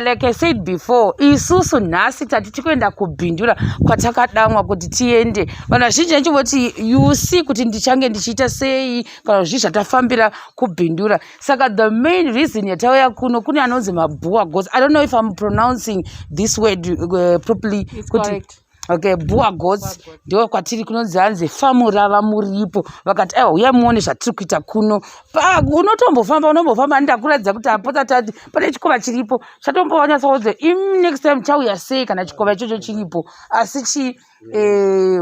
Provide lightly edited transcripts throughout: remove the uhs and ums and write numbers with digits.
Like I said before, isusu nhasi tati tikuenda kuBindura kwatakadamwa kuti tiende. Vanhu vazhinji vachingoti you see kuti ndichange ndichiita sei kana zvii zvatafambira kuBindura. Saka the main reason yatauya kuno kune anonzi maBoer goats. I don't know if I'm pronouncing this word properly. It's kuti correct. Okay, Boer goats ndo kwatiri kunonzi hanzi famu rava muripo. Vakati aiwa, uya muone zvatiri kuita kuno. Unotombofamba, unombofamba, ndakuratidza kuti apota tati pane chikova chiripo chatombowanyatsaudze imi next time chauya sei kana chikova ichocho chiripo. Asi chi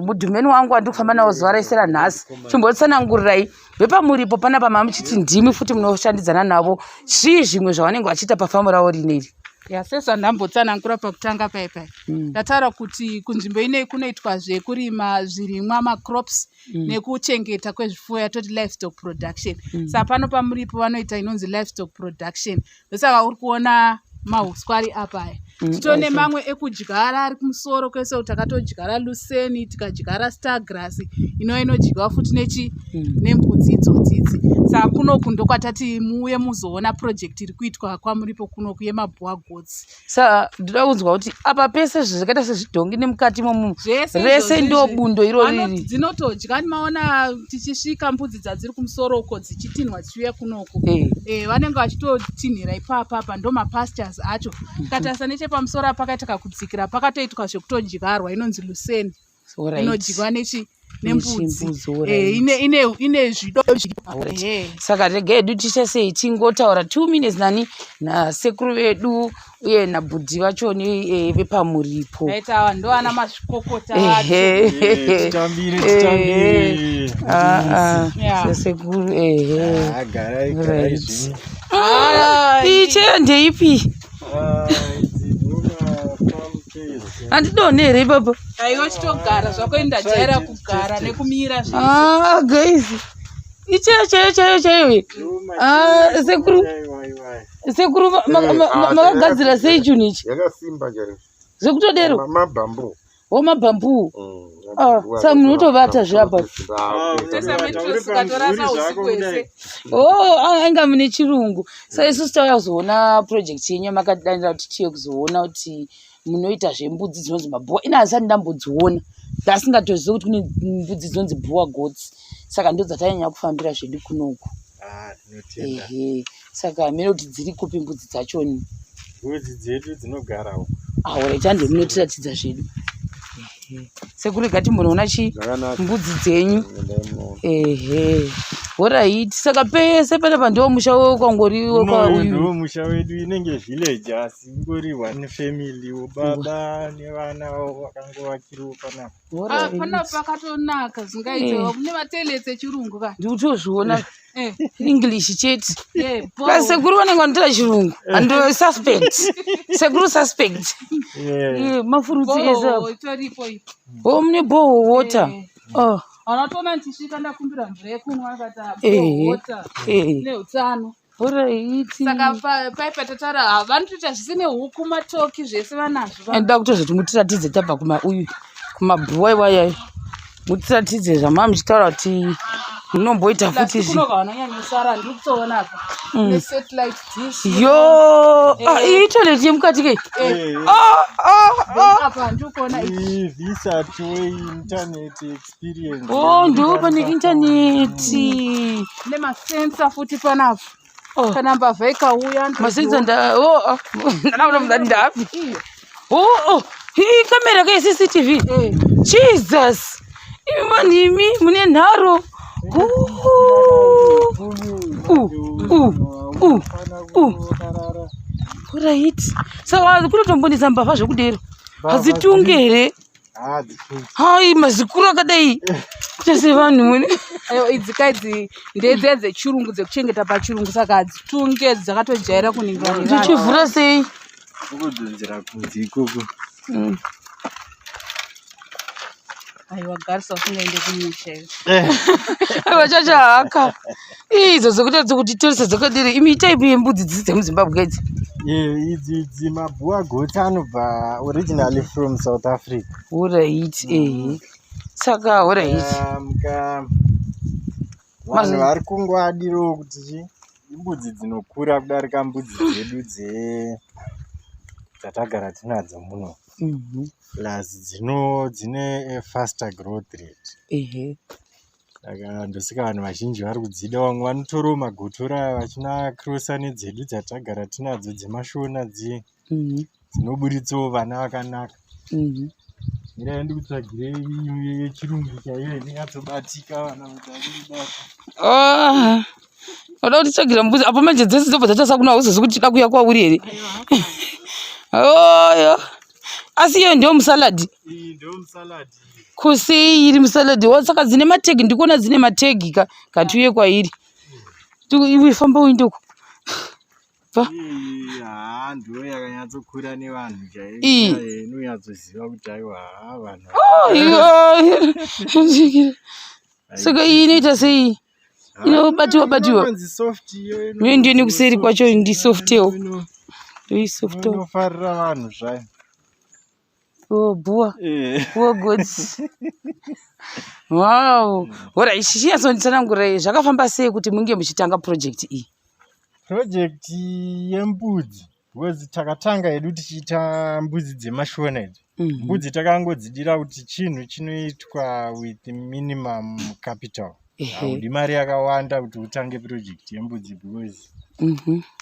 mudhumeni wangu wandiri kufamba nawo zuva rese ranhasi, chimbotsanangurirai vepamuripo panapa mamuchiti ndimi futi munoshandidzana navo, zvii zvimwe zvavanenge vachiita pafamu ravo rineri? Ya, sezvandambotsanangura pakutanga paipai, ndataura kuti kunzvimbo inei kunoitwa zvekurima zvirimwa, macrops, nekuchengeta kwezvipfuyo, yatoti livestock production. Saka pano pamuripo vanoita inonzi livestock production. Ndosaka uri kuona mahuswa ari apa aya. Titone mamwe ekudyara ari kumusoro kwese. Takatodyara lucerne, tikadyara stargrass inova inodyiwa futi nechi nembudzi idzodzidzi. Saka kunoku ndokwatati muuye muzoona project iri kuitwa kwamuripo kunoku yemaBoer goats. Saka ndoda kunzwa kuti apa pese zvakaita sezvidhongi nemukati momu Zvese rese izvozvi ndo izvi. bundo iro riri? Dzinotodya. Maona tichisvika mbudzi dzadziri kumusoro uko dzichitinhwa dzichiuya kunoku. Vanenge vachitotinhira ipapa. Apa ndo mapastures acho. Tikatarisa nechepamusoro apa pakaita kakudzikira, pakatoitwa zvekutodyarwa inonzi lucerne, inodyiwa nechi nembudzi. Nechimbuzi, Ine zvido zviripo. Saka regai hedu tiite sei, tingotaura 2 minutes nani nasekuru vedu uye nabhudhi vachoni vepamuripo. Aita ava ndo ana mazvikokota vacho. Titambire, titambire. Ah, ah, Sekuru, ehe. Ah, garai, garai zvenyu. Ah, Iyi cheya ndeipi? Ah, idzi ndoma-farm chairs. Handidonhe here ipapo? Aiwa, chitogara zvako, indajaira kugara nekumira zvese. Ah, guys, icheya chaiyo chaiyo chaiyo. Ndoma Ah, chairs, sekuru. aiwa, aiwa. Sekuru, Ah, makagadzira sei chinhu ichi? Yakasimba chaizvo. Zvekutodero? Mabamboo. Wo mabamboo. Ah, saka munotovata zveapa? Toisa Ah, mattress, uri ukatorasa pamvuri usiku zvako hwese. kudai. Oh, anga mune chirungu. Saka isusu tauya kuzoona project yenyu yamakatidanira kuti tiye kuzoona kuti munoita zvembudzi dzinonzi maBoer. Ina handisati ndambodziona, ndasingatozivi kuti kune mbudzi dzinonzi Boer goats. Saka ndo dzatanyanya kufambira zvedu kunoku. Ah, tinotenda. Ehe, saka mene kuti dziri kupi mbudzi dzachoni? Mbudzi dzedu dzinogara uko. Alright, hande munotiratidza zvedu. Ehe. Sekuru, rega timbonoona chi Zvakanaka. mbudzi dzenyu. Endai munoona. Ehe, alright, saka pese panapa ndiwo musha wekwangori? Unoyu ndo musha wedu, inenge village asi ingori one family, baba nevana vavo vakangovakiriwo panapa. Ah, panapa pakatonaka zingaite. Kune matoilets echirungu ka. Ndikutozviona. English chete. Bho. Sekuru vanenge vanotora chirungu ando suspect, sekuru suspect. Mafurutsi ese Bho apa. itoripo iyi. O, mune borehole water? Oh. Vanotoona ndichisvika ndakumbira mvura yekunwa, akati water neutano. Saka paipa tataura, vanotoita zvise nehuku, matoki, zvese vanazvo. Anoda kutozoti mutiratidze tabva kuma uyu kumabhuwa iwayayo, mutiratidze zvamava muchitaura kuti munomboita futi zvi Kunoka vanonyanyosara, ndiri kutoona apa nesatellite dish. Yo, ah, iyi toilet yemukati ke? Ah, ah, ah. Apa ndiri kuona Visat way internet experience. Oh, ndo pane intaneti. Nemasensor futi panapa. Oh. Kana mbavha ikauya Masensor nda, oh, ah, ndanaona mudati ndapi. Oh, iyi kamera ke CCTV. Jesus, imi vanhu imi mune nharo. U, u, u, u. Right, saka kunotombonisa mbavha zvekudero hadzitunge here? Hai, mazikuru akadai kuita sevanhu mune Aiwa, idzi kaidzi ndedziya dzechirungu, dzekuchengeta pachirungu, saka hadzitunge, dzakatojaira kuningira nevanhu. Ndichivhura sei? Kudhonzera kunze ikoko. Aiwa, garisa usingaende kumusha iyo. Aiwa, chacha haka idzo dzekuti kuti toresa dzakadiri. Imi type yembudzi dzisi dzemuZimbabwe idzi? Idzi dzimaBoer goats anobva originally from South Africa. Alright, ehe, saka alright. Vanhu vari kungoadirawo kuti chi imbudzi dzinokura kudarika mbudzi dzedu. Dzatagara tinadzo muno. Plus dzine a faster growth rate. Saka ndosaka vanhu vazhinji vari kudzida. Vamwe vanotorawo magotora aya vachinakrosa nedzedu dzatagara tinadzo dzemashona dziye. Dzinoburitsawo vana vakanaka. Mirai ndikutsvagirei yechirungu chaiyo inonyatsobatika vana kuti vakuibata. Ah, wada kutitsvagira mbudzi apo manje dzese dzobva dzatasa kuna hauzozi kuti tida kuuya kwauri here? Oyo, asi iyo ndiyo musaladi? Iyi ndiyo musaladi. Kusei iri musaladi? Wa, saka dzine mategi, ndikuona dzine mategi ka ngatiuye kwairi. Iwe famba uinde uko. Iyi haa ndiyo yakanyatsokura nevanhu chaiyo. Iyi. Inonyatsoziva kuti aiwa haa vanhu. Oh, iyo. Saka iyi inoita sei? Inobatiwa batiwa. Inonzi soft iyo. Iyo ndiyo nekuseri kwacho ndi softewo. Ndoisoftewo. Inofarira vanhu zvayo. Oh, bhuwa. Eh. Poor goats. Wow. Hora ichi chinyatsonditsanangurai zvakafamba sei kuti munge muchitanga project iyi? Project yembudzi because takatanga hedu tichiita mbudzi dzemashona idzo. Mbudzi takangodzidira kuti chinhu chinoitwa with minimum capital. Haudi mari yakawanda kuti utange project yembudzi because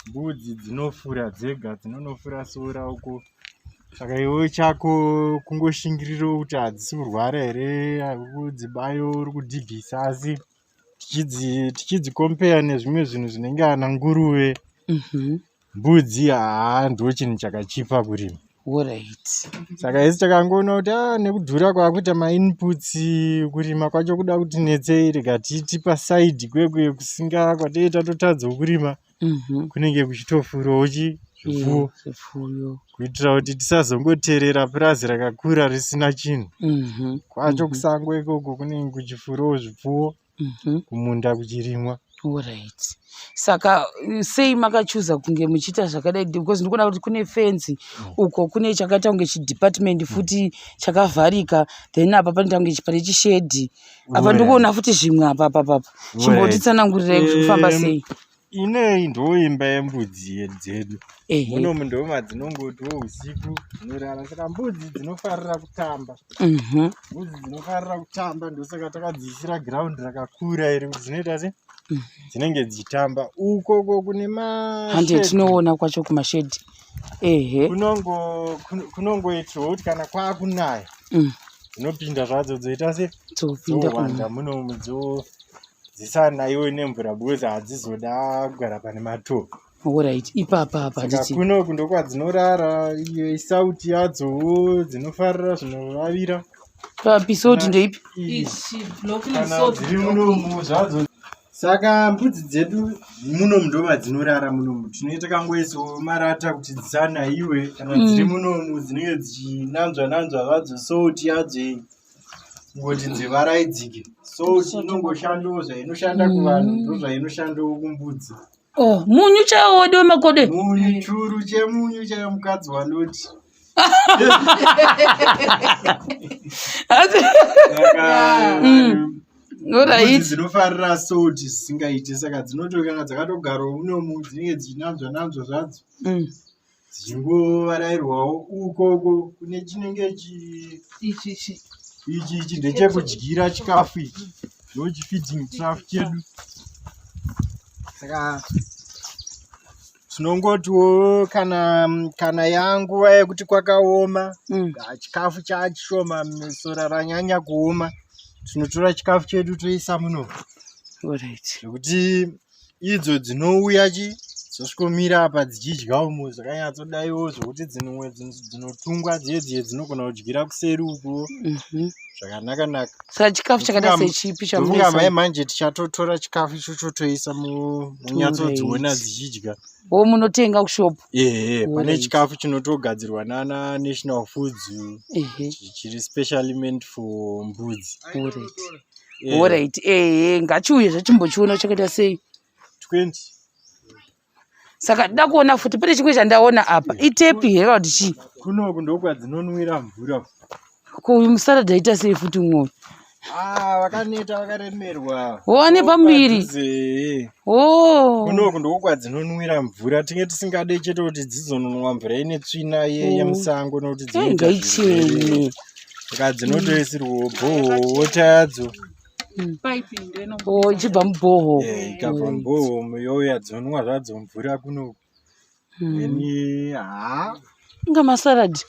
mbudzi dzinofura dzega, dzinonofura sora uko. Saka iwe chako kungoshingirirawo kuti hadzisi kurwara here, kudzibayo uri kudhibhisa, asi tichidzikompeya nezvimwe zvinhu zvinenge ana nguruve, mbudzi haa ndo chinhu chakachipa kurima. Alright. Saka isu takangoona kuti nekudhura kwakuita mainputs, kurima kwacho kuda kuti netsei, rega tiiti pasaidhi kwekwe kusinga kwatinenge tatotadzawo kurima, kunenge kuchitofurawo zvipfuwo. Zvipfuyo. Kuitira kuti tisazongoterera purazi rakakura risina chinhu. Kwacho kusango ikoko kunenge kuchifurawo zvipfuwo, kumunda kuchirimwa. Alright. Saka sei makachuza kunge muchiita zvakadai? Because ndikuona kuti kune fenzi uko, kune chakaita kunge chidepartment futi chakavharika, then apa panoita kunge pane chishedhi apa, ndikuona futi zvimwe apa apa apa. Chimbotitsanangurirai kuti kufamba sei? Inei ndo imba yembudzi dzedu. Munomu ndo madzinongotiwo usiku dzinorara. Saka mbudzi dzinofarira kutamba. Mbudzi dzinofarira kutamba, ndosaka takadziisira ground rakakura iri kuti dzinoita se dzinenge dzichitamba. Ukoko kune Hande mashedhi. tinoona kwacho kumashedhi. Ehe. Kunongoitirwa kuti kana kwakunaya dzinopinda zvadzo dzoita se Dzopinda. Dzowanda munomu, dzisanaiwe nemvura because hadzizoda kugara pane matope. Alright. Ipapa apa Saka handiti. kunoku ndokwadzinorara. Iyo isauti yadzowo, dzinofarira zvinovavira. Papisoti ndeipi? Iyi. Ichi block Kana salt dziri block. munomu zvadzo. Saka mbudzi dzedu munomu ndo madzinorara munomu. Tinenge takangoisawo marata kuti dzisanaiwe. Kana dziri munomu dzinenge dzichinanzva nanzva zvadzo salt yadzo iyi, kungoti dzivaraidzike. Salt inongoshandawo zvainoshanda kuvanhu, ndo zvainoshandawo kumbudzi. Oh, munyu chaiwo wedu wemakodo. Munyu, churu chemunyu chaiyo mukadzi wandoti. Saka mbudzi dzinofarira salt zvisingaiti, saka dzinoto kana dzakatogarawo munomu dzinenge dzichinanzva nanzva zvadzo, dzichingovarairwawo. Ukoko kune chinenge Ichi ichi. Ichi ndechekudyira chikafu, ichi ndo chifeeding trough chedu. Saka tinongotiwo kana yanguva yekuti kwakaoma, chikafu chaachishoma, sora ranyanya kuoma, tinotora chikafu chedu toisa muno zvekuti idzo dzinouya dzosvikomira apa dzichidya umu zvakanyatsodaiwo, zvokuti dzimwe dzinotungwa dziye dziye dzinogona kudyira kuseri ukuwo zvakanaka naka. Saka chikafu chakaita sechipi Ndofunga chamunoisa? Mai manje tichatotora chikafu ichocho toisa munyatsodziona dzichidya. O, munotenga kushopu? Ehe, pane chikafu chinotogadzirwa nana National Foods chiri specially meant for mbudzi. Alright, ehe, ngachiuye zvachimbochiona chakaita sei. 20. Saka ndida kuona futi pane chimwe chandaona apa, itepi here kana kuti chii? Kunoku ndokwadzinonwira mvura. Ko uyu musaradhi aita sei futi umwe? Ah, vakaneta vakaremerwa. Wane pamuviri. Padhuze. Oh. Kunoku ndiko kwadzinonwira mvura tinge tisingade chete kuti dzizononwa mvura ine tsvina yemusango nokuti dzinoita zvirwere. Ngaichene. Saka dzinotoisirwawo bhoho wota yadzo. Pipe ndo ino. Oh, ichibva mubhoho. Ikabva mubhoho youya dzonwa zvadzo mvura kunoku. Then haa Inga masaradhi.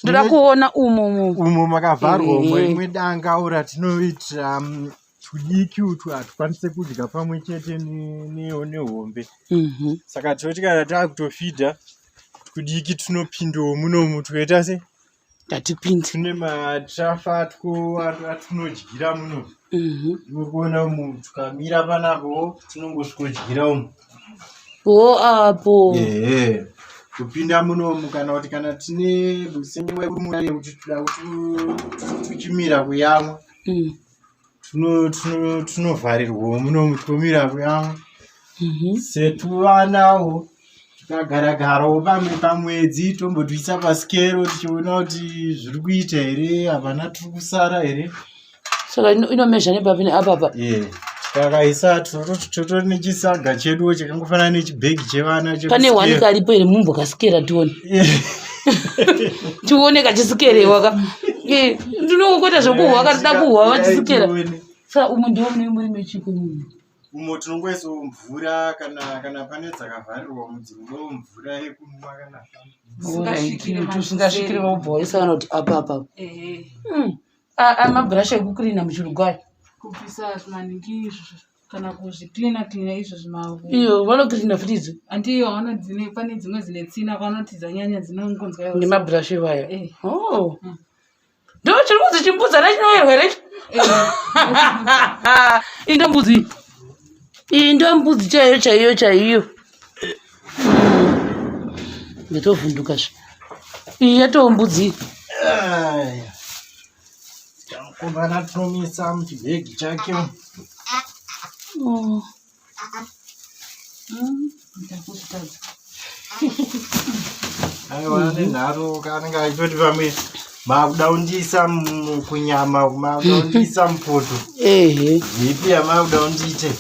Ndoda kuona umo umo. Umo makavharwa umo Eh. rimwe danga ratinoitira tudiki utwu hatikwanise kudya pamwe chete nehombe. Saka tinoti kana taakutofidha tudiki tunopindawo munomu tukaita se Ndatipinde. Tune matrafu atwo atinodyira muno. Uri kuona umu tukamira panapo tinongosvikodyira umu. Oh, apo. Ehe. Kupinda munomu kana kuti kana tine senguva yekuti toda kuti tuchimira kuyamwa tunovharirwawo munomu twomira kuyamwa. Setuvanawo tikagara-garawo pamwe pamwedzi tombotuisa pasikero tichiona kuti zviri kuita here, hapana tiri kusara here. Saka inomezha nepapi neapapa? Takaisa totori nechisaga cheduwo chakangofanana nechibhegi chevana. Pane wani karipo here mumbokasikera tione. Tione kachisikerewa ka. Ndinongoita zvekuhwa kana kuhwa vachisikera. Saka umu ndiwo mune muri mechiko muno. Umo tinongoisawo mvura kana pane dzakavharirwa mudzinodawo mvura yekunwa kana Singasvikire Tusingasvikire vobva waisa kana kuti apa apa. Ehe. Mabhurasha ekucleana muchirugwaya. Kubvisa zvimaningi izvo kana kuzvicleana cleana izvo zvimavhu. Iyo vanocleana futi idzo. Handiyo haona dzine pane dzimwe dzine tsina vanoti dzanyanya dzinongonzwa. Nemabhurasha iwaya. Eh. Oh. Ndo chiri kunzi chimbudzana chinoyerwa here ichi? Iyi ndo mbudzi. Iyi ndo mbudzi chaiyo chaiyo chaiyo. Ndatovhunduka zve. Iyi yatoo mbudzi. Aya. Mukomana tinomisa muchibhegi chake. Oh. Ndakuzvitadza. Aiwa nenharo kanenge achitoti pamwe makuda kundiisa kunyama, makuda kundiisa mupoto. Ehe. Ipi yamakuda kundiite?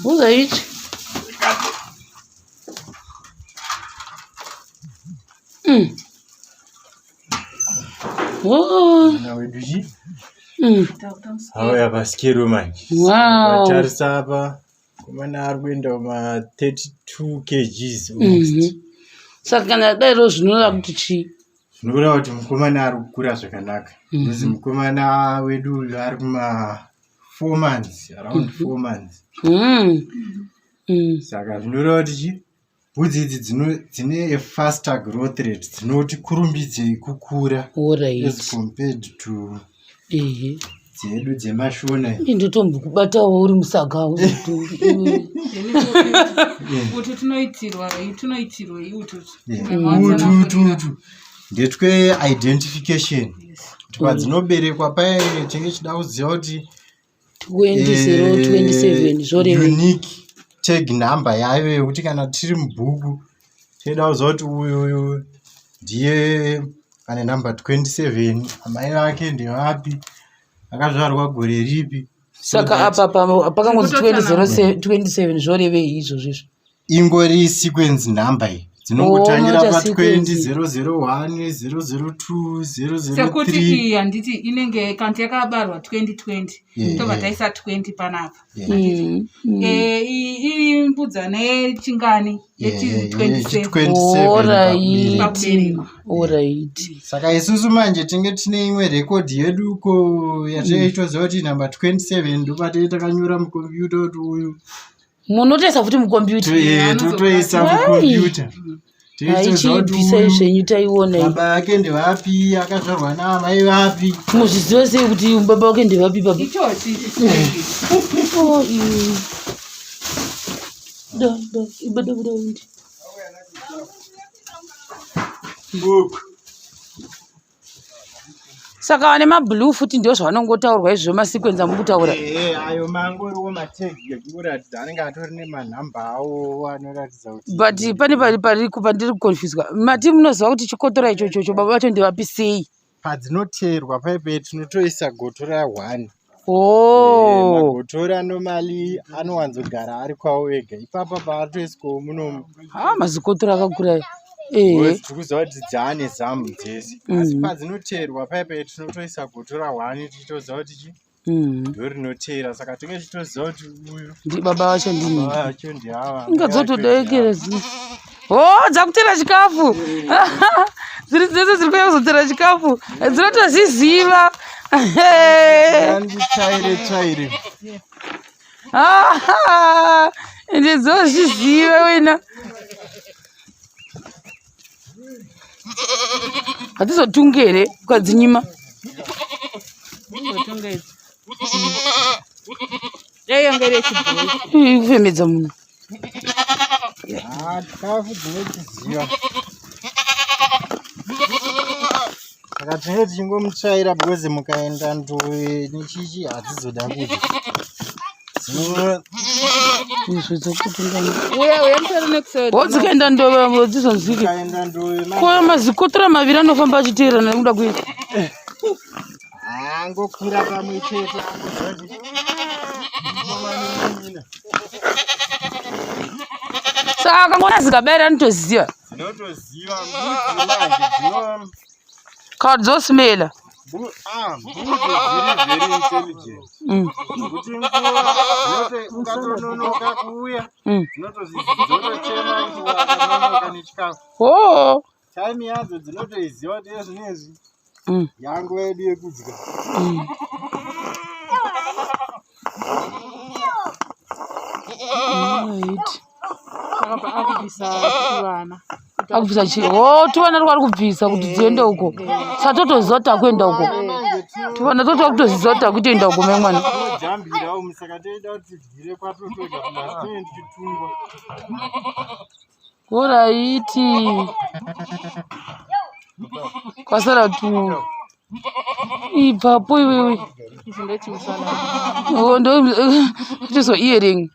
Uzoichi. Oh. Mwana wedu chi? Takuta Auya pasikero manje. Wow. Tarisa apa. Mukomana ari kuenda kuma 32 kgs almost. Saka kana dairo zvinoreva kuti chii? Zvinoreva kuti mukomana ari kukura zvakanaka. Because mukomana wedu uyu ari kuma 4 months, around 4 months. Saka zvinoreva kuti chi mbudzi idzi dzine a faster growth rate, dzinoti kurumbidzei kukura as compared to dzedu dzemashona. Ndotombokubatawo uri musaga. Utu tunoitirwa tunoitirwei ututu? Utu utu ndetwe identification kuti padzinoberekwa paya tinenge tichida kuziva kuti 2027 zvorevei? Unique tag number yayo yekuti kana tiri mubhuku tinoda kuziva kuti uyu uyu ndiye ane number 27, amai vake ndevapi, akazvarwa gore ripi. Saka apa pakangonzi 2027 zvorevei izvozvo izvo? Ingori sequence number iyi dzinongotangira Oh, pa unoita sequence. 20 001 002 Sekuti 003. iyi handiti inenge kanti yakabarwa 2020, tobva taisa 20 panapa. Iyi iri mbudzana yechingani? Yechi27. 27. Pakuberekwa. Alright. Saka isusu manje tinge tine imwe rekodhi yeduko yatinoitoziva kuti namba 27 ndopatee takanyora mukombiyuta kuti uyu. Munotoisa futi mukombiyuta? Totoisa mukombiyuta teitoziva kuti Aichibvisai uyu zvenyu taiona iyi. baba vake ndevapi, akazvarwa naamai vapi. Muzviziva sei kuti baba wake ndevapi baba? Ichochi. Oh, iyi. Da, da, ibuda, buda, undi. Book. Saka vane mablue futi ndo zvavanongotaurwa izvo masequence amukutaura? Ehe, ayo mangoriwo mategi ekuratidza anenge atori nemanhamba awo anoratidza kuti. But pane pari pari pandiri kuconfuswa. Mati munoziva kuti chikotora ichochocho baba vacho ndevapi sei? Padzinoteerwa paipe tinotoisa gotora one. Oh. Magotora normally anowanzogara ari kwawo ega. Ipapa paatoiswawo munomu. Ah, mazikotora akakura. Eh. Tiri kuziva kuti dzaane zamu dzese. Asi padzinoteerwa paipe tinotoisa gotora one tichitoziva kuti chi ndo rinoteera saka tinge tichitoziva kuti uyu ndi baba vacho ndini. Baba vacho ndiava. Inga dzotodaikira zii. Oh, dzakutera chikafu. Dziri dzese dziri kuuya kuzotera chikafu. Dzinotozviziva. Nditsvaire tsvaire. Ah, ende dzozviziva wena. Hatizotungi here ukadzinyima? Unotunga idzi. Dai yanga iri yechibhoyi. Kufemedza munhu. Ah, chikafu dzinochiziva. Saka tinenge tichingomutsvaira because mukaenda ndove nechichi hadzizoda kudya. Izvo dzokutunga. Uya uya musoro nekusoro. Wo dzikaenda ndove dzizonzwike. Mukaenda ndove Ko mazikotora maviri anofamba achiteerana nekuda kuita. angokura pamwe chete angoziva. Saka akangona zikabaira anotoziva. Dzinotoziva mbudzi manje dzino Kana dzosmela. Mbuzi dziri very intelligent. Kuti nguva dzinoti ukatononoka kuuya dzinotochema kuti wakanonoka nechikafu. Oh. Time yadzo dzinotoiziva kuti ezvinezvi yanguva yedu yekudya. Right. Saka akubvisa tuvana. Akubvisa chi? Oh, tuvana twari kubvisa kuti dziende uko. Saka totoziva kuti takuenda uko. Tuvana totokutoziva kuti takutoenda uko mai mwana. Jambira umu saka toida kuti tidyire kwatotodya plus tinenge tichitungwa. Oraiti. Kwasara tu. Ibvapo iwewe. Izvi ndechimusana. Oh, ndo tizo earring.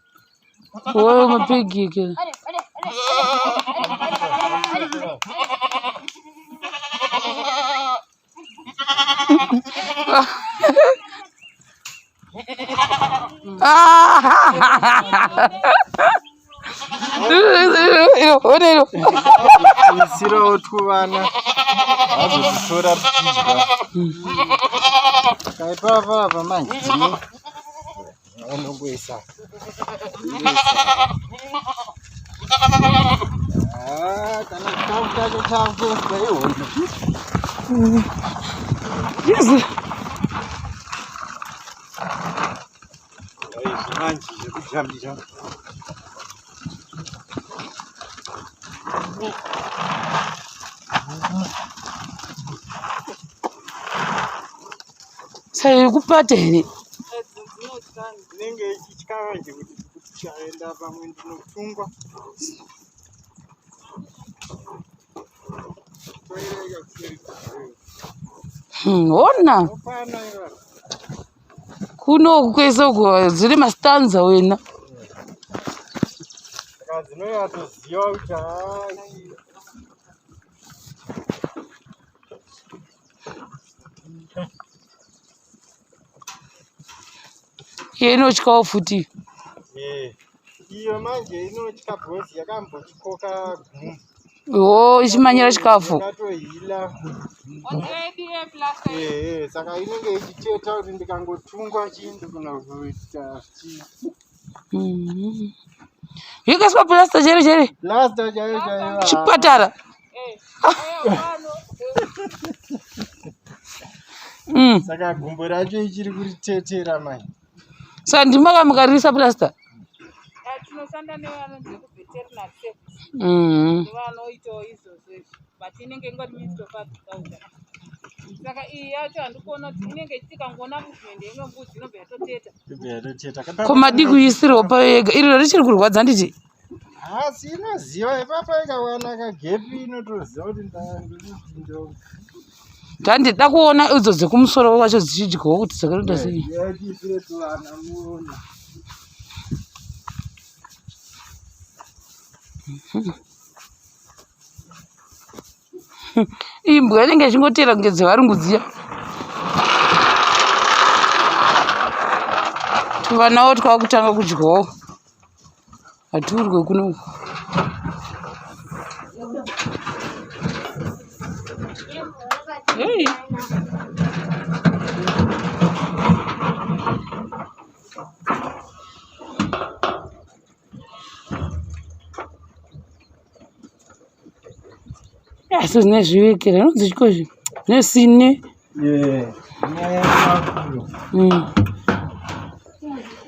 Oh, mapegi ke. Iro, Isirawo twuvana vazotitora tichidya. Saka ipapa apa manje dzino vanongoisa. Ah, kana chikafu chacho chakutoiswa ihondo. Yes. Izvi manje zvekujambira. Saka kupata here? Inenge ichitya manje kuti tikaenda pamwe ndinotungwa. Toirega kuseri kwayo. Hona Tokwana iva. kuno kwese uko dziri mastanza wena. Saka dzinonyatsoziva kuti haa ichi Iyo inotyawo futi. Eh, iyo manje inotya because yakambochikoka gumbo. Oh, ichimanyira chikafu. Yakatohila. Eh, saka inenge ichiteta kuti ndikangotungwa chii ndikona kuita chii. Yakaiswa plasta chere chere. Plasta chaiyo chaiyo. Chipatara. Saka gumbo racho ichiri kuritetera manje. Saka ndimaka mukarisa plasta. Tinoshanda nevanonzi vekuveterinary service. Ndovanoitawo izvozvo izvi. But inenge ingori Ministry of Agriculture. Saka iyi yacho handikuona kuti inenge ichiti ikangoona movement yeimwe mbudzi inobva yatoteta. Inobva yatoteta. Ko madii kuisirawo payo yega. Iro richiri kurwadza handiti? Asi inoziva ipapa ikawana kagepi inotoziva kuti ndiri Ndandida kuona idzo dzekumusoro wacho dzichidyawo kuti dzakaita sei. Yachiisire tuvana muone. Imbwa inenge ichingoteera kunge dzevarungu dziya. Tuvanawo twakutanga kudyawo. Haturwe kuno. Hey. Asi zvine zvivekera inonzi chiko izvi zvine sine.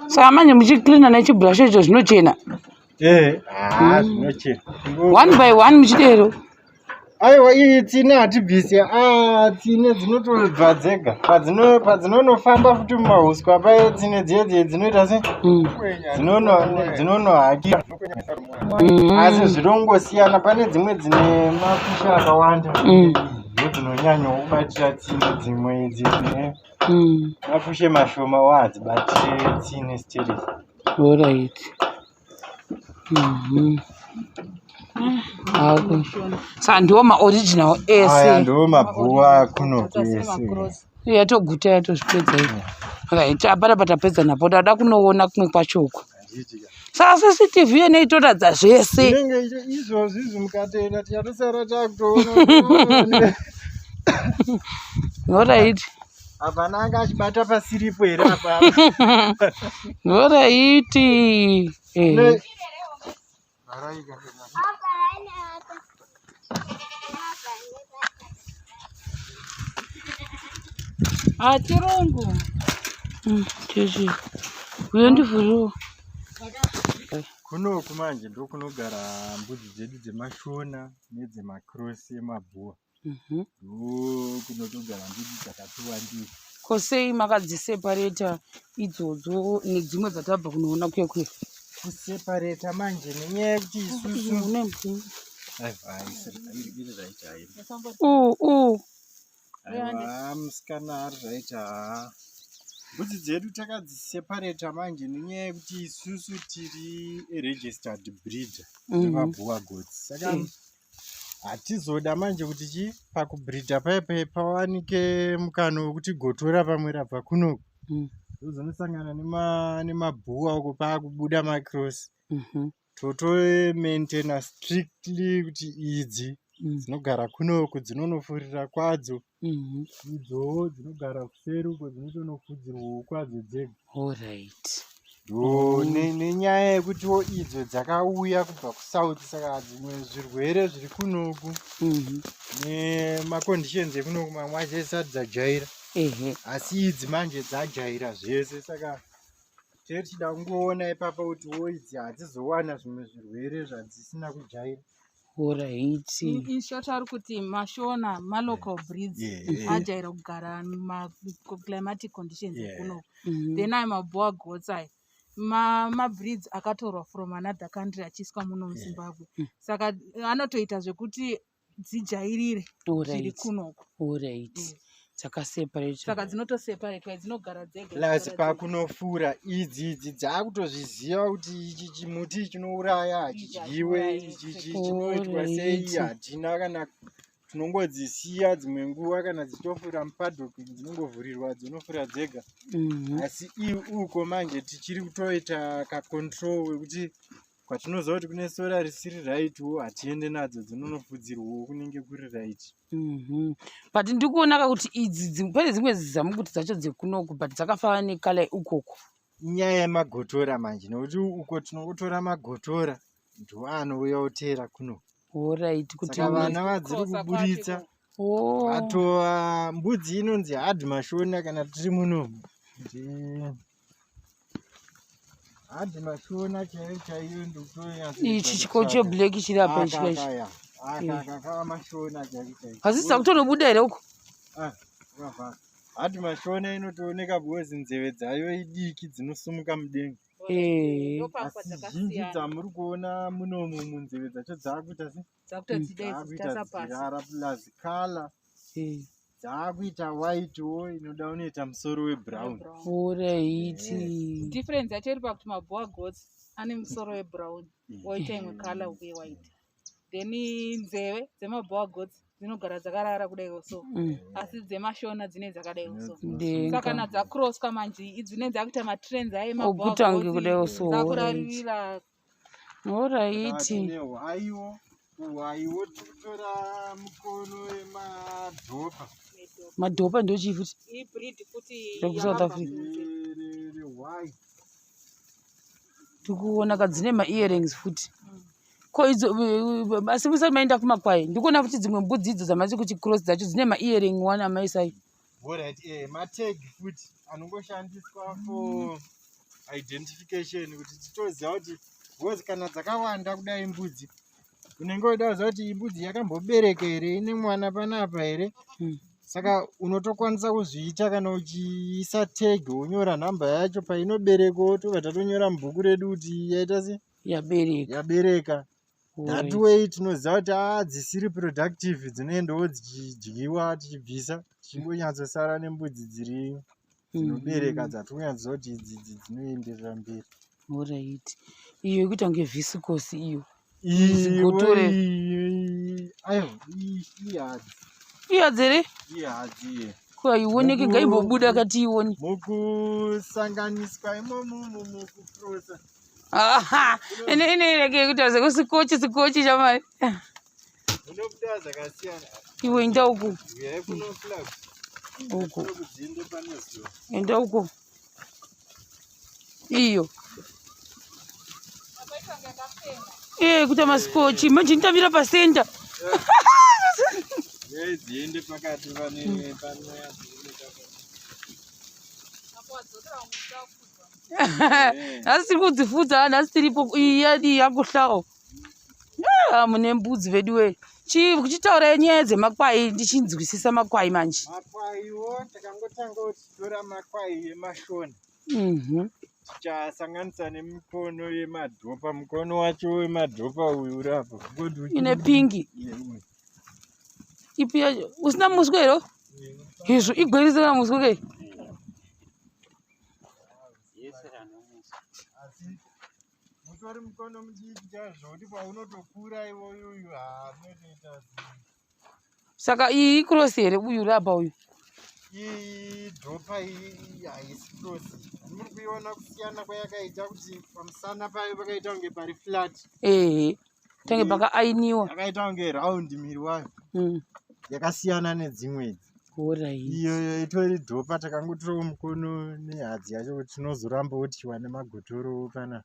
Saka manje muchicleana nechibrush icho zvinochena. Eh, ah, zvinochena. One by one muchidero. Aiwa, iyi tsine hatibvisi. Ah, tsine dzinotobva dzega. Padzinonofamba futi mumahuswa paye, tsine dziye dziye dzinoita se dzinonohakira. Asi zvinongosiyana, pane dzimwe dzine makusha akawanda ndodzinonyanyawo kubatira tsine, dzimwe idzi dzine mafushe mashoma wo hadzibatire tsine stereki. Alright. Ako. Saka ndiwo maoriginal Aya ese. ndo mabhuwa kuno kwese. Macross. Yatoguta, yatozvipedza iyi. Right, apana patapedza napo, ndada kunoona kumwe kwacho uko. Saka CCTV yene itoratidza zvese. Inenge izvozvi izvi mukatoenda tichatosara takutoona. Alright. Hapana anga achibata pasiripo here apa? Alright. Eh. Hachirungu. Chechi. Uyo ndivhuriwo. Kunoku manje ndokunogara mbudzi dzedu dzemashona nedzemacross emabhuwa. Ndo kunotogara mbudzi dzakati wandei. Ko sei makadziseparata idzodzo nedzimwe dzatabva kunoona kuya kuya? Kuseparata manje nenyaya yekuti isusu Une mbu- Aiwa, iri right hairi. U. Aiwa, musikana ari right. Haa, mbudzi dzedu takadziseparata manje nenyaya yekuti isusu tiri registered breeder yemabhuwa goats, saka hatizoda manje kuti chi pakubreeda paipai pawanike mukana wekuti gotora pamwe rabva kunoku rozonosangana nemabhuwa uko paakubuda macross. Totomaintaina strictly kuti idzi dzinogara kunoku dzinonofurira kwadzo, idzowo dzinogara kuseri uko dzinotonofudzirwawo kwadzo dzega. Ndo nenyaya yekutiwo idzo dzakauya kubva kusouth, saka dzimwe zvirwere zviri kunoku nemaconditions ekunoku mamwe acho isati dzajaira, asi idzi manje dzajaira zvese, saka tee tichida kungoona ipapa kuti wo idzi hadzizowana zvimwe zvirwere zvadzisina kujaira. In short, ari kuti mashona malocal breeds ajaira kugara maclimatic conditions ekunoku. Then aya maboer goats aya mabreeds akatorwa from another country achiiswa muno muZimbabwe, saka anotoita zvekuti dzijairire zviri kunoku. Alright. Dzakaseparate. Saka dzinotoseparatwa, dzinogara dzega. Plus Dzigara dzega. Pakunofura idzi dzakutozviziva kuti ichi chimuti chinouraya hachidyiwe, Hachiurayi, ichi chinoitwa sei. Hatina kana tinongodzisiya dzimwe nguva kana dzichitofura mupaddock, dzinongovhurirwa dzinofura dzega. Asi uko manje tichiri kutoita kacontrol wekuti kwatinoziva kuti kune sora risiri right wo hatiende nadzo, dzinonofudzirwawo kunenge kuri right. But ndikuonaka kuti idzi pane dzimwe zizamu kuti dzacho dzekunoku, but dzakafanana necolour ukoko. Inyaya yemagotora manje, nekuti uko tinongotora magotora ndo anouya oteera kuno. Alright, kuti Saka vana vadziri Kukosa kuburitsa kwacho. vatova mbudzi inonzi hard mashona kana tiri munomu. Hard mashona chaiyo chaiyo ndikutonyatsoti Ichi chiko cheblack chiri apa ichi kaichi. Aka kava mashona chaiko chaiko. Hazisi kutonobuda here uko? Ah, wakavhara. Hard mashona inotooneka because nzeve dzayo idiki, dzinosumuka mudenga. Ndopakwa Asi zhinji dzakasiyana. dzamuri kuona munomu munzeve dzacho dzakuita se Dzakutoti dai dzakuita dzichitasa pasi. dzichirara, plus colour dzakuita white wo inoda unoita musoro webrown. Alright. Difference yacho iri pakuti maboer goats ane musoro webrown, oita imwe colour uye white, then nzeve dzemaboer goats Dzinogara dzakarara kudaiwo so. Asi dzemashona dzine dzakadaiwo so. Denga. Saka kana dzakroswa manje idzi dzinenge dzakuita matrends aye Okutange kudaiwo so, alright. dzakurarira. Alright. Tine hwaiwo, hwaiwo tikutora mukono wemadhopa. Madhopa ndochii futi? Ibreed futi RekuSouth yakabva Africa. kunze. Rehwai. Tikuona ka dzine maearrings futi. Ko idzo asi musati maenda kumakwai, ndikuona futi dzimwe mbudzi idzo dzamati kuti cross dzacho dzine maearring one amaisai. Alright, matag futi anongoshandiswa for identification kuti titoziva kuti, because kana dzakawanda kudai mbudzi, unenge uchida kuziva kuti imbudzi yakambobereka here, ine mwana panapa here. Saka unotokwanisa kuzviita kana uchiisa tag, wonyora nhamba yacho painoberekwa, tobva tatonyora mubhuku redu kuti yaita se Yabereka. Yabereka. That way tinoziva kuti a dzisiri productive dzinoendawo dzichidyiwa, tichibvisa, tichingonyatsosara nembudzi dziri dzinobereka, dzatonyatsoziva kuti idzi idzi dzinoenderera mberi. Alright. Iyo ikuita kunge viscose iyo. Iwe Zigotore. Aiwa, ihadzi. Ihadzi here? Ihadzi iye. Ko haioneki, ngaimbobuda kati ione. Mukusanganiswa imomo mukuprosa. Aha, ine reke kuita sekusikochi sikochi chamai. Munobuda zvakasiyana. Iwe enda uku. Uyai kuno flag. Uku. Kudzinde pane zuva. Enda uko. Iyo. Iye kuita masikochi, manje ndamira pasenda. Uyai dziende pakati pane pane. Nhasi tiri kudzifudza, nhasi tiripo, iyi yadii yakuhlawo. Ah, mune mbudzi vedu we. Kuchitaurai nyaya dzemakwai, ndichinzwisisa makwai manje. Makwaiwo takangotanga tichitora makwai emashona. Tichasanganisa nemikono yemadhopa. Mukono wacho wemadhopa uyu uri apa. Kungoti Ine pingi. Iye uyu. Ipi yacho? Usina muswe here? Izvo igwe risina muswe ke? Asi mutori mukono mudiki chaizvo kuti paunotokura iwoyuyu haanotoita. Saka iyi icross here uyu uri apa uyu? Iyi dhopa iyi haisi cross. Muri kuiona kusiyana kwayakaita kuti pamusana payo pakaita kunge pari flat. Ehe. Tange pakaainiwa. Yakaita kunge round miri wayo. Yakasiyana nedzimwe idzi. Alright. Iyo itori dhopa, takangotorawo mukono nehadzi yacho kuti tinozorambawo tichiwana magotoro kana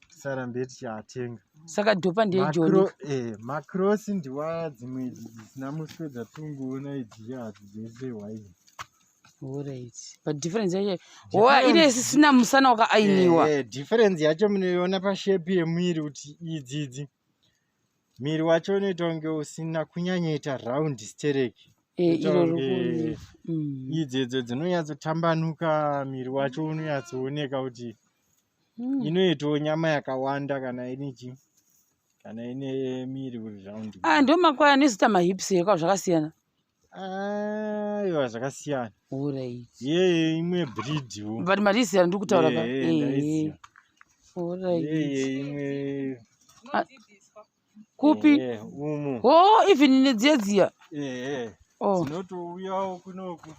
tisarambe tichiatenga. Saka dhopa ndeyejoni. Macross ndiwa dzimwe idzi dzisina muswe dzatingoona idzi, hadzi dzese hwai. Alright. But difference yacho. Hoa ine isisina musana wakaainiwa. Difference yacho munoiona pashape yemuviri kuti idzi idzi miri wacho unoita kunge usina kunyanyoita round stereki. Eh, iro Kuita kunge riri. Idzi idzo dzinonyatsotambanuka, miri wacho unonyatsooneka kuti inoitawo nyama yakawanda kana ine chi kana ine miri uri round. Ah, ndo makwai anozoita mahips here kwa zvakasiyana? Aiwa, zvakasiyana. Alright. Yeye imwe breedwo. But mariziya ndiri kutaura ka. Ndaiziya. Alright. Yeye imwe. Dzinodhibhiswa. Kupi? Umu. Oh, even nedziya dziya. Oh. Dzinotouyawo kunoku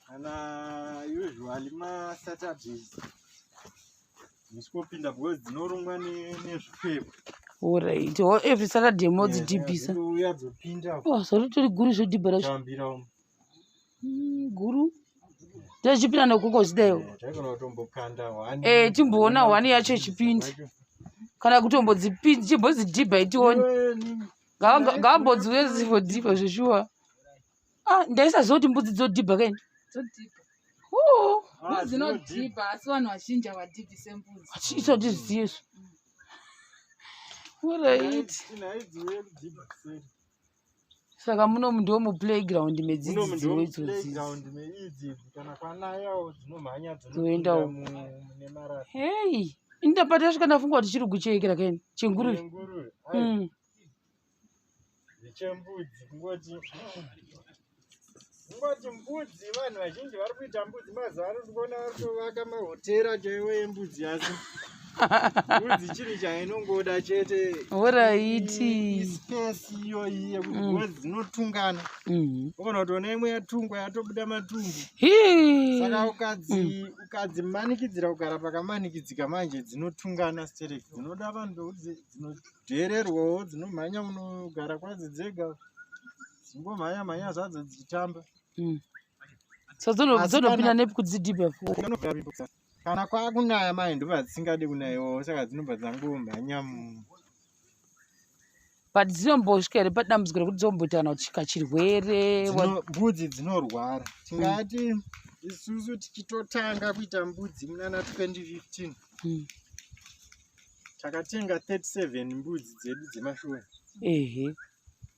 kana usually maSaturdays musikopinda because dzinorumwa nezvikwekwe. Alright. Oh, every Saturday modzidhibhisa. Dzinouya dzopinda. Oh, zoritori guru zvodhibha racho. Tambira umu. Guru. Tochipinda nokoko zvidayo. Taigona kutombokanda one. Timboona one yacho ichipinda. Kana kutombodzipinda, chimbodzidhibha itione. Iwe Ngaambodziuye dzimbodhibha zveshuwa. Ah, ndaisaziva kuti mbudzi dzodhibha kaini. Dzodhibha. Oh, Ah, Mbudzi dzinodhibha, asi vanhu vazhinji havadhibhise mbudzi. Achiita tiziye izvo. Alright. Tinhaidziuye kudhibha kuseri. Saka munomu ndo muplayground medzidzidzo Munomu ndo idzodzi. playground meidzi idzi, kana kwanayawo dzinomhanya Dzoendawo. dzinopinda mune marara. Hei, ini ndapata tasvika ndafunga kuti chirugu cheikira kaini. Chenguruve. Nenguruve. Aiwa, Chembudzi kungoti mbudzi, vanhu vazhinji vari kuita mbudzi mazuva ano, ndikuona vari kutovaka mahotera chaiwo embudzi, asi Mbudzi chinhu chainongoda chete. Horaiti. Ispace iyoyi yekuti because dzinotungana. Ukona kutoona imwe yatungwa yatobuda matumbu. Hii. Saka ukadzimanikidzira kugara pakamanikidzika manje dzinotungana stereki. Dzinoda vanhu vekuti dzinodhererwawo, dzinomhanya kunogara kwadzo dzega. Dzingomhanya mhanya zvadzo dzichitamba. So Asi dzinopinda kana- nepi kuti dzidhibhe futi? Kana kwakunaya manje ndobva dzisingade kunaiwawo saka dzinobva dzangomhanya mu But dzinombosvika here padambudziko rekuti dzomboita kana kusvika chirwere? Mbudzi dzinorwara. Tingati isusu tichitotanga kuita mbudzi munana 2015 takatenga 37 mbudzi dzedu dzemashona.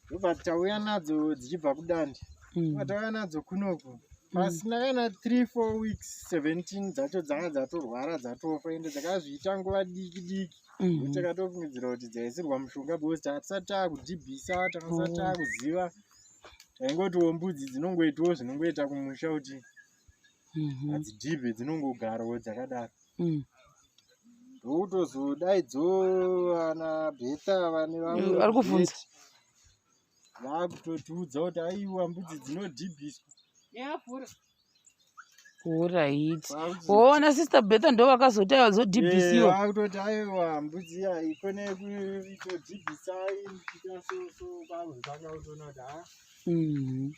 Ndobva tauya nadzo dzichibva kuDande. Ndobva tauya nadzo kunoku. Pasina kana 3-4 weeks 17 dzacho dzanga dzatorwara dzatofa, ende dzakazviita nguva diki diki. Nokuti takatofungidzira kuti dzaisirwa mushonga because tatisati taakudhibhisa, takasati taakuziva. Taingotiwo mbudzi dzinongoitawo zvinongoita kumusha kuti hadzidhibhe, dzinongogarawo dzakadaro. Ndokutozodaidzo ana Betha vane vamwe Ari kuvhunza. Vakutotiudza kuti aiwa, mbudzi dzinodhibhiswa. Horaiti. Ona Sister Betha ndo vakazoti aiwa dzodhibhisiwa. Vakutoti aiwa, mbudzi iya ikone kuitodhibhisa ita so so, kwakuzotanga kutoona kuti ha,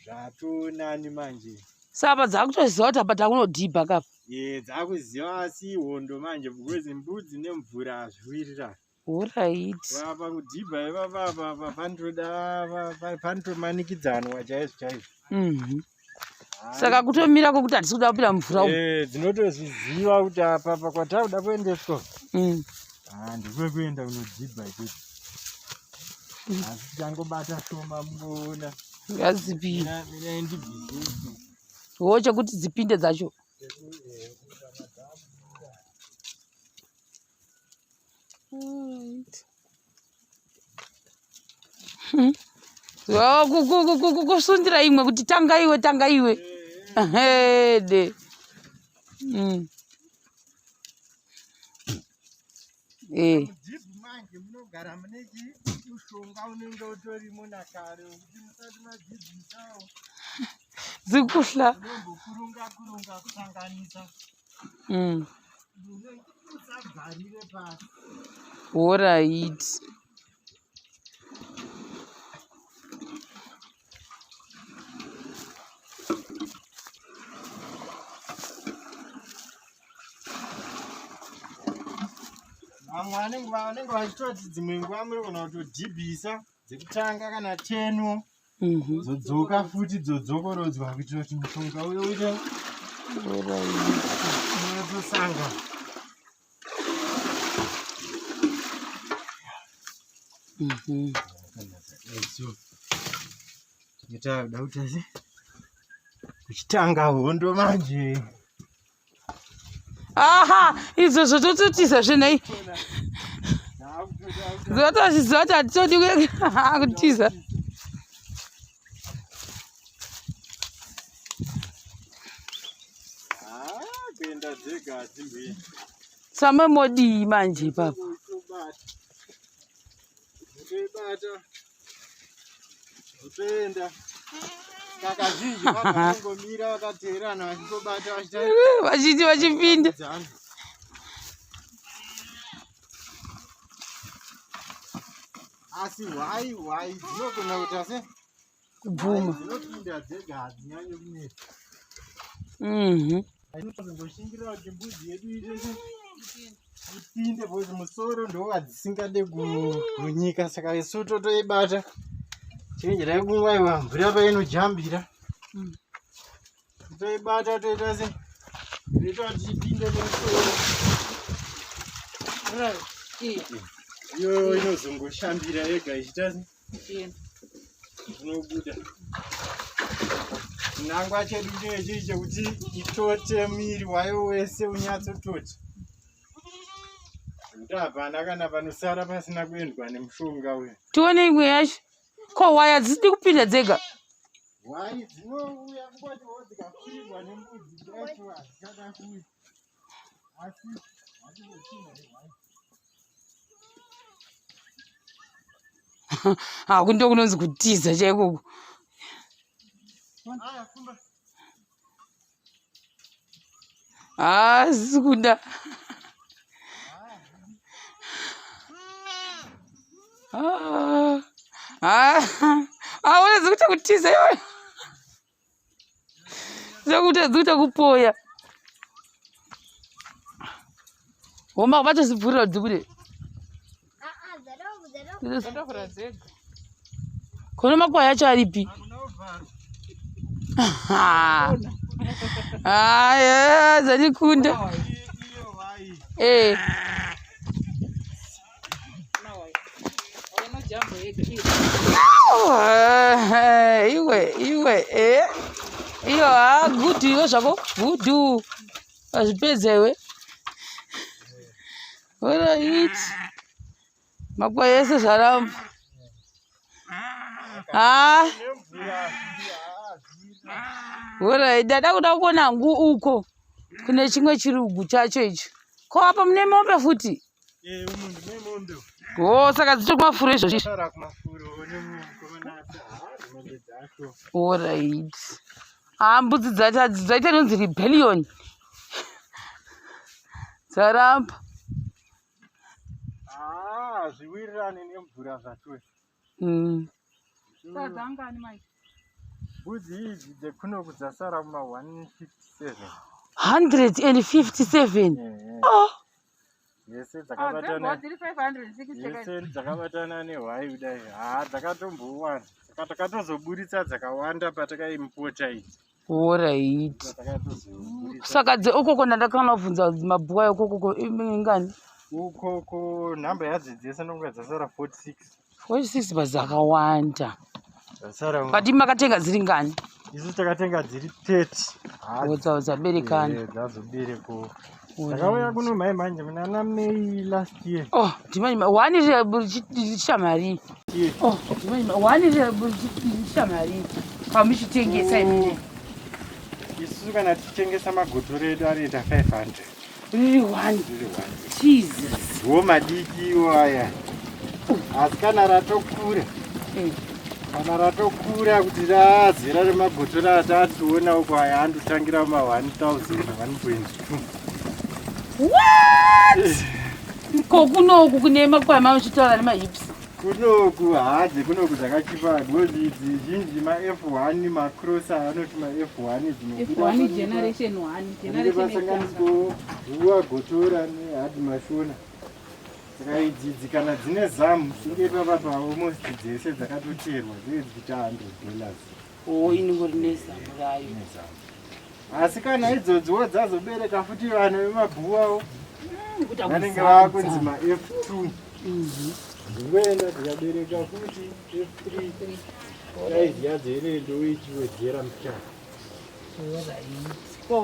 zvatonani manje. Saka dzakutoziva kuti apa takunodhibha kapa. Ye, dzakuziva, asi hondo manje because mbudzi nemvura hazviwirirani. Horaiti. Pakudhibha ipapa apa panotoda panotomanikidzanwa chaizvo chaizvo. Saka kutomira kwokuti hatisi kuda kupinda mumvura umu. Eh, dzinotozviziva kuti apa pa kwatakuda kuendeswa ah, ndikwekuenda kunodhibha ikoko, asi tichangobata shoma mungoona. Ngadzipinde. Mina ndibvise. Wo chekuti dzipinde dzacho. Alright. Oh, kusundira imwe kuti tanga iwe, tanga iwe. Hede. Eh. Mudhibhi manje munogara mune mushonga unenge utorimo nakare wekuti musati madhibhisawo Dzikuhla. unombokurunga kurunga kusanganisa usabvarire pasi. Alright. Vamwe vanenge vachitoti dzimwe nguva munogona kutodhibhisa dzekutanga kana 10 dzodzoka futi dzodzokorodzwa kuitira kuti mushonga uyo uite unatosanga. Tinoda kuti asi kuchitanga hondo manje. Aha, izvo zvotototiza zvenai. Zvatozviziva kuti hatitodi kutiza. Ah, kuenda dzega hadzimboendi. Same modii manje ipapa? Utoibata utoenda. Kakazhinji vanongomira vakateerana vachingobata vachita Vachiti vachipinda. Dzana. Asi hwai hwai dzinogona kuita se Kubvuma. Dzinopinda dzega, hadzinyanyi kunetsa. Inotongoshingirira kuti mbudzi yedu ite ipinde because musoro ndowadzisingade kunyika, saka isu totoibata chenjerai kumwaiwa mvura painojambira. Toibata toita se toita kuti ipinde nemusoro, iyo inozongoshambira yega ichiita se zvinobuda. Chinangwa chedu chinenge chiri chekuti itote muviri wayo wese unyatsotota, nekuti hapana kana panosara pasina kuendwa nemushonga uyu. Tione imwe yacho. Ko waya dzisidi kupinda dzega? Hwai dzinouya kungotiwo dzikafurirwa nembudzi dzacho hadzichada kuuya, asi hatizochina hwai. Haku ndo kunonzi kutiza chaikoko. Haasi kuda. Ah, ah, ah, dzikuita kutiza iwe. Dzikuita dzikuita kupoya. Homa vatozibvurira kuti dzibude. Kono makwai acho aripi? Aya, dzandikunda. Eh. Iwe, iwe, eh. Iyo, ah, good iwe zvako, good. Wazvipedza iwe. Alright. Makwai ese zvaramba. Ah. Alright, ndada kuda kuona hangu uko kune chimwe chirugu chacho icho. Ko apa mune mombe futi? Eh, umu ndine mombe. Oh, saka dzichiri kumafuro izvozvi. Sara kumafuro nemukomana ah, mombe dzacho. Alright. Ah, mbudzi dzacho dzaita inonzi rebellion. Dzaramba. Ah, zviwirirane nemvura zvacho. Sadzangani mai. Mbudzi idzi dzekunoku dzasara kuma 157. 157. Eh, Oh, yese Ah, dzakabatana dziri 560 yese dzakabatana nehwai kudai. Haa dzakatombowanda. Saka takatozoburitsa dzakawanda patakaimupota idzi. Alright. Takatozoburitsa. Saka dze ukoko ndandakana kubvunza mabhuku ayo ukoko ingani? Ukoko nhamba yadzo dzese ndonga dzasara 46. 46 but dzakawanda. Dzasara But imi makatenga dziri ngani? isu takatenga dziri 30. Haa, Wodza dzaberekana. eh, dzazoberekawo. Takauya kuno mhai manje munana May last year. Oh, ndimani wani richiita mari. Year. Oh, ndimani wani richiita mari. Pamuchitengesa imi. Isusu kana tichitengesa magotoro edu anoita 500. Riri one. Riri one. Jesus. Ndiwo madiki iwo aya. Asi kana ratokura, kana ratokura kuti razera remagotora atationa uko aya andotangira kuma 1000 1.2. What? Ko kunoku kune makwai mamuchitaura nemahips. Kunoku hadzi kunoku dzakachipa because idzi zhinji ma-F1 macross anoti ma-F1 dzinobuda F1 generation 1 panenge generation yekutanga. pasanganiswawo guwa gotora nehadhi mashona. Saka idzi idzi kana dzine zamu dzinge ipapa pa almost dzese dzakatocherwa dzinenge dzichiita $100 Oh, inongori nezamu rayo. nezamu. Asi kana idzodziwo dzazobereka futi vana vemabhuwawo Kuita vanenge kuzadza. vakunzi ma-F2. Dzimboenda dzikabereka futi F3. Saizi yadzo inoendawo ichiwedzera mukati. Alright. Ko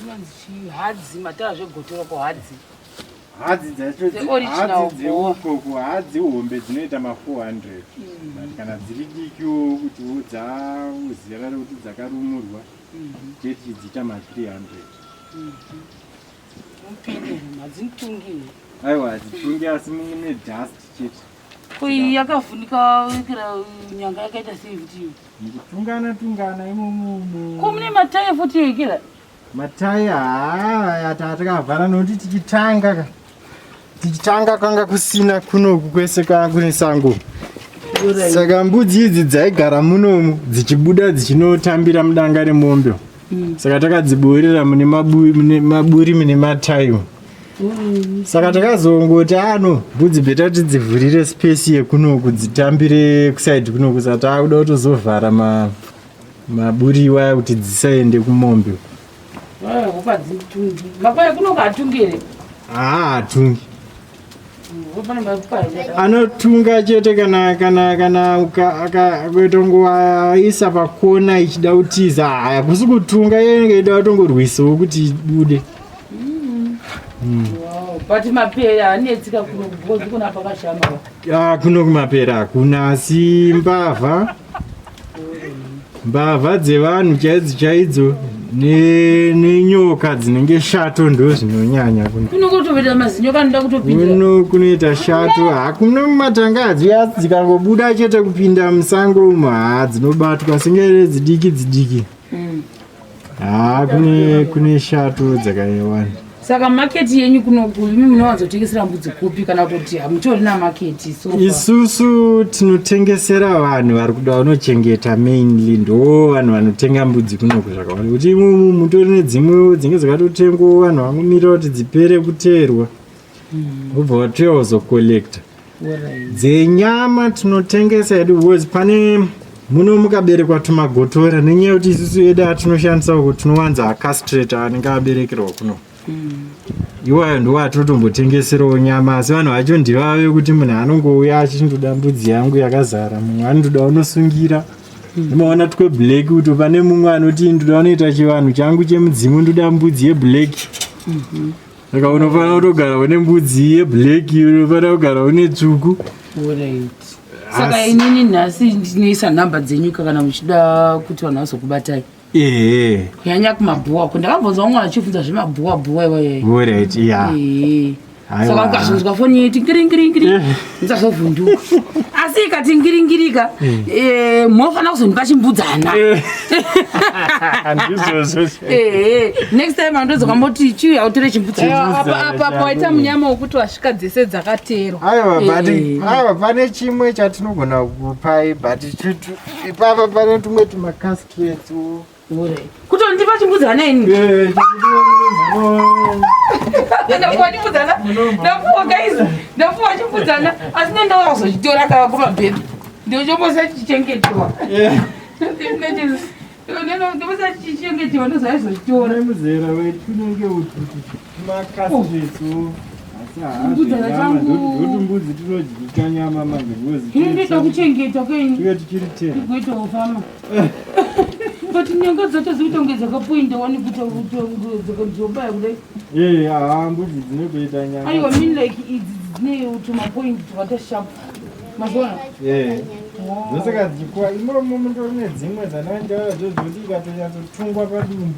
inonzi chii? Hadzi mataura zvegotora ko hadzi. Hadzi dzacho The original hadzi dzeukoko hadzi hombe dzinoita ma400 but kana dziri dikiwo kutiwo dzazera rekuti dzakarumurwa chete dziita ma300. Mupinde hadzimutungi. Aiwa hadzitungi asi mune dust chete. Ko iyi yakavhunika kira nyanga yakaita sei futi iyo? Mukutungana tungana imomo. Ko mune matai futi kira? Matai haa takavhara nokuti tichitanga ka. Tichitanga kwanga kusina kunoku kwese kwanga kune sango. Saka mbudzi idzi dzaigara munomu dzichibuda dzichinotambira mudanga remombe. Saka takadziborera mune maburi mune matai. Saka takazongoti ano mbudzi bheta tidzivhurire space yekunoku dzitambire kusaidi kunoku. Saka takuda kutozovhara maburi iwaya kuti dzisaende kumombe. Hadzitungi. Makwai kunoku hatungi here? Haa hatungi. Pane makwai. Anotunga chete kana kana kana ukatongoaisa pakona ichida kutiza. Haya kusi kutunga inenge ida kutongorwisawo kuti ibude. Wow. But mapere haanetsi kuno because kuna pakashama. Ah, kuno kumapera hakuna asi mbavha dzevanhu chaidzo chaidzo Nenyoka dzinenge shato ndo zvinonyanya kuno. Kuno kutoita mazinyoka anoda kutopinda. Kuno kunoita shato, hakuna mumatanga hadziya dzikangobuda chete kupinda musango umo, haa dzinobatwa senge dzidiki dzidiki. Haa kune shato dzakawanda. Saka maketi yenyu kunoku, imi munowanzotengesera mbudzi kupi, kana kuti hamutorina maketi so far? Isusu tinotengesera vanhu vari kuda vanochengeta mainly, ndo vanhu vanotenga mbudzi kunoku zvakawanda, kuti imomo mutori nedzimwewo dzinenge dzakatotengwawo, vanhu vangomirira kuti dzipere kuteerwa, vobva vatoya kuzocollecta. Dzenyama tinotengesa hedu, because pane muno mukaberekwa tumagotora, nenyaya yekuti isusu edu atinoshandisa uku tinowanza acastrate anenge aberekerwa kuno. Iwayo ndiwo atinotombotengeserawo nyama, asi vanhu vacho ndivave kuti munhu anongouya achindoda mbudzi yangu yakazara, mumwe anotoda unosungira, ndimaona tweblack, kuti pane mumwe anoti ndoda unoita chivanhu changu chemudzimu, ndoda mbudzi yeblack. Saka unofanira kutogara une mbudzi yeblack, unofanira kugara une tsvuku. Alright. Saka inini nhasi ndinoisa nhamba dzenyu kana muchida kuti vanhu vazokubatai. Ehe. Kunyanya kumabhuwa ko, ndakambonzwa vamwe vachibvunza zvemabhuwa bhuwa iwayo. Alright, ya. Ehe. Aiwa. Saka ukazonzwa foni yeiti ngiringiringiri, ndisazovhunduka, asi ikati ngiringirika, munofanira kuzondipa chimbudzana. Handizvozvo. Ehe, next time andodzoka mboti chiuya utore chimbudzana. Apa pawaita munyama wokuti wasvika dzese dzakateerwa. Aiwa, but aiwa, pane chimwe chatinogona kupai, but ipapa pane tumwe tumacastrates. Kutondipa chimbudzana ini? Ndapuwa chimbudzana, ndapuwa guys, ndapuwa chimbudzana, asi nendaura kuzochitora kava kumabhebhi, ndochombosa chichengetewa, ndombosa chichengetewa, ndozaizochitora. Muzera wetunenge utu tumacastrates, asi Chimbudzana changu. ndotumbudzi tunodyika nyama manje because Inondoita kuchengeta kwenyu. Tuve tichiri tena. Kuitawo fama, but nyanga dzacho dzikutonge dzakapoinda wani, kuita dzobaya kudai. Ee, haa, mbudzi dzinotoita nyama. Aiwa, mean like idzi dzine tumapoint twakata sharp, mazvona? Ee, ndosaka dzichikuwa imomo. Mundori nedzimwe dzananjaa zvezvoti ikatonyatsotungwa padumbu,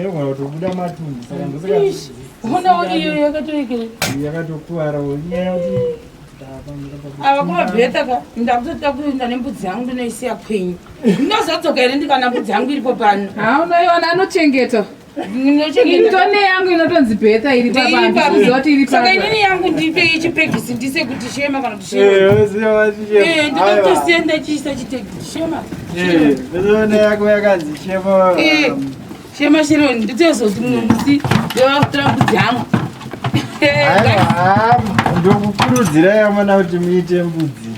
inogona kutobuda matumbu, saka ndosaka Ish, onawo iyo yakatoekera. Yakatokuwarawo inyaya yekuti Ava kumabheta ka, ndakutoda kuenda nembudzi yangu, ndinoisiya kwenyu, ndinozodzoka here ndikana mbudzi yangu iripo pano? Ha, unoiona anochengeta. Ndinochengeta. Indone yangu inotonzi Bhetha iri papa, handikuziva kuti iri Saka papa. inini yangu ndipe ichipegisi, ndise kuti Shema kana kuti Shema. Ndinotosiya ndachiisa chitegi Shema. Shema yako yakanzi Shema. Shema Sharon, nditozoti mumwe musi ndovakutora mbudzi yangu. Aiwa, ndokukurudzirai amana kuti muite mbudzi.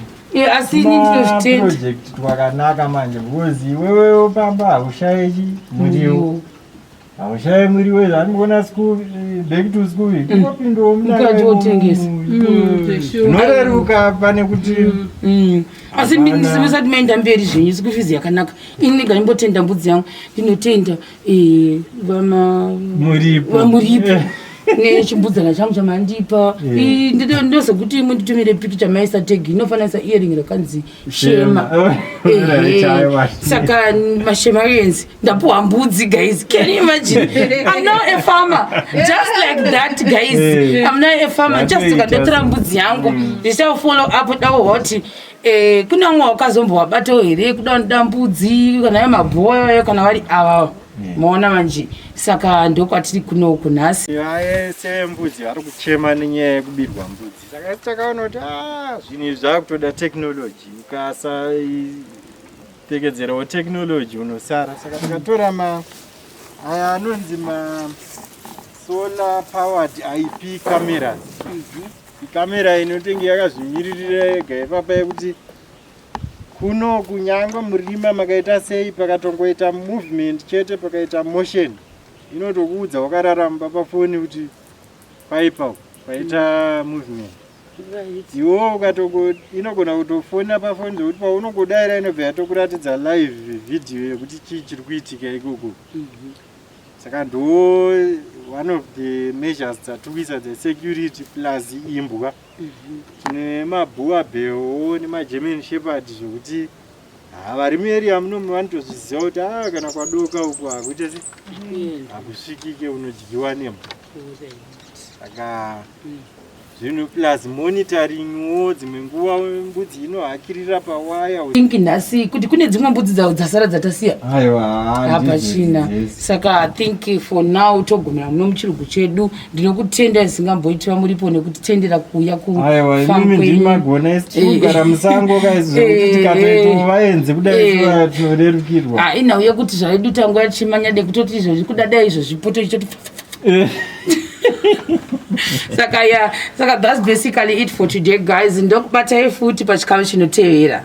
Asi ini ndinozvitenda. Project twakanaka manje, because iwewewo pamba haushayi muriwo, haushayi muriwo. Zvandiona school, back to school kungopindawo. Mukati wotengesa. Zvinoreruka pane kuti Asi musati maenda mberi zvenyu, school fees yakanaka. Ini ndega ndimbotenda mbudzi yangu, ndinotenda Muripo. Vamuripo nechimbudzana changu chamandipa. Ndozokuti munditumire pikicha, maisa tag inofananisa earring rakanzi Shema. Right, aiwa. Saka mashemarians, ndapuwa mbudzi guys, can you imagine? I'm now a farmer just like that, guys. I'm now a farmer just Zvatoita. ukandotora mbudzi yangu, ndichafollow up dawo hoti kuna umwe wakazombowabatawo here kuda ndoda mbudzi, kana yemabhoyo, kana vari ava maona manje. Saka ndokwatiri kunoku nhasi. Vaese vembudzi vari kuchema nenyaya yekubirwa mbudzi, saka takaona kuti ah, zvinhu izvi zvakutoda technology, ukasapfekedzerawo technology unosara. Saka takatora ma aya anonzi ma solar powered IP cameras. Ikamera inotenge yakazvimiririra yega ipapa, yekuti kuno kunyangwe murima makaita sei, pakatongoita movement chete, pakaita motion, inotokuudza wakararamba pafoni kuti paipa paita movement. Iwo ukatongo inogona kutofona pafoni, zvokuti paunongodaira inobva yatokuratidza live video yekuti chii chiri kuitika ikoko. Saka ndo one of the measures dzatiri dzesecurity, plus imbwa. Tine maBoerboel nemaGerman Shepherd, zvokuti Ha, vari muarea munomu vanotozviziva kuti a kana kwadoka uku hakuite se hakusvikike, unodyiwa nembwa. Saka zvinhu plus monitoringwo, dzimwe nguva mbudzi inohakirira pawaya. Think nhasi kuti kune dzimwe mbudzi dzavo dzasara dzatasiya? Aiwa. Hapachina. Saka I think for now togumira muno muchirugu chedu. Ndinokutenda isingamboitira muripo nekutitendera kuuya Aiwa, kufarm imimi kwenyu. ndimagona. Isi tinogara musango kaizvo, kuti tikatoitawo vaenzi kudai, tinorerukirwa. Ah, inhau yekuti zvaedu tanguva tichimanya dekutoti izvozvi kudada izvozvi poto ichitoti. Saka ya, saka that's basically it for today, guys. Ndokubatai futi pachikamu chinotevera.